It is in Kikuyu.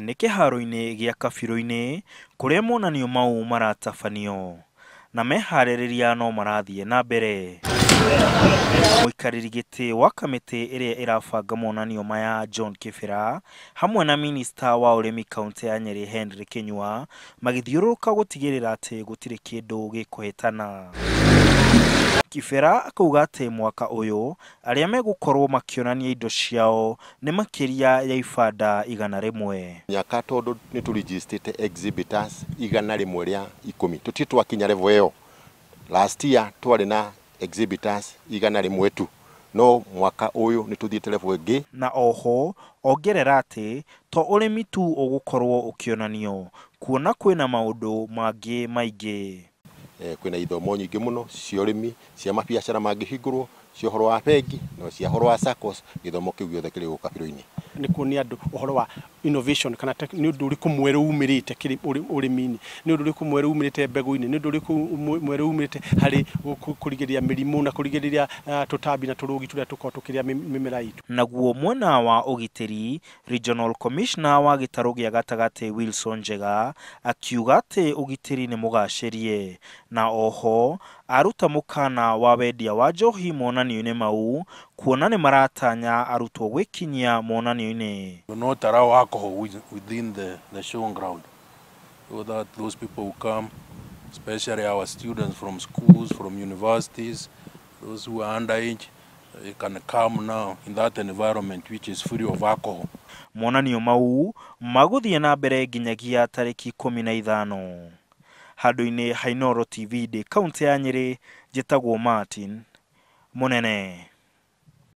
Nĩ kĩharo-inĩ gĩa Kabirũ-inĩ kũrĩa monanio mau maratabanio na meharĩrĩria no marathiĩ na mbere. Mũikarĩri gĩtĩ wa kamĩtĩ ĩrĩa ĩrabanga monanio maya John Kibera hamwe na minista wa ũrĩmi kaũntĩ ya Nyĩrĩ Henry Kĩnyua magĩthiũrũrũka gũtigĩrĩra atĩ gũtirĩ kĩndũ gĩkũhĩtana. Kibera akauga atĩ mwaka ũyũ arĩa megũkorwo makĩonania indo ciao nĩ makĩria ya ibanda 100. Nyaka tondũ nĩ tũrigistĩte exhibitors 110, tũtirĩ twakinya level ĩyo. Last year twarĩ na exhibitors 100 tu, no mwaka ũyũ nĩ tũthiĩte level ĩngĩ. Na oho ongerera atĩ to ũrĩmi tu ũgũkorwo ũkĩonanio, kuona kwĩna maũndũ mangĩ maingĩ. Kwĩna ithomo nyingĩ mũno cia ũrĩmi, cia mabiacara mangĩhingũrwo, cia ũhoro wa bengi na cia ũhoro wa SACCOS, gĩthomo kĩu gĩothe kĩrĩ gũkũ Kabirũ-inĩ. Nĩ kuonia andũ ũhoro wa innovation kana nĩ ũndũ ũrĩkũ mwerũ umĩrĩte ũrĩmi-inĩ, nĩ ũndũ ũrĩkũ mwerũ umĩrĩte mbegũ-inĩ, nĩ ũndũ ũrĩkũ mwerũ umĩrĩte harĩ kũrigĩrĩria mĩrimũ na kũrigĩrĩria tũtambi na tũrũgi tũrĩa tũkoragwo tũkĩrĩa mĩmera itũ. Naguo mwena wa ũgitĩri, Regional Commissioner wa gĩtarũ gĩa gatagatĩ Wilson Njega akiuga atĩ ũgitĩri nĩ mũgacĩrie, na oho aruta mũkana wa wendia wa njohi monanio-inĩ mau kuona nĩ maratanya arutwo gwĩkinyia monanio-inĩ. Do not allow alcohol within the show ground, so that those people who come, especially our students from schools, from universities, those who are underage, they can come now in that environment which is free of alcohol. Monanio mau magũthiĩ na mbere nginyagia tarĩki 15. Handũ-inĩ ha Inooro TV ndĩ kaũntĩ ya Nyĩrĩ, njĩtagwo Martin Mũnene.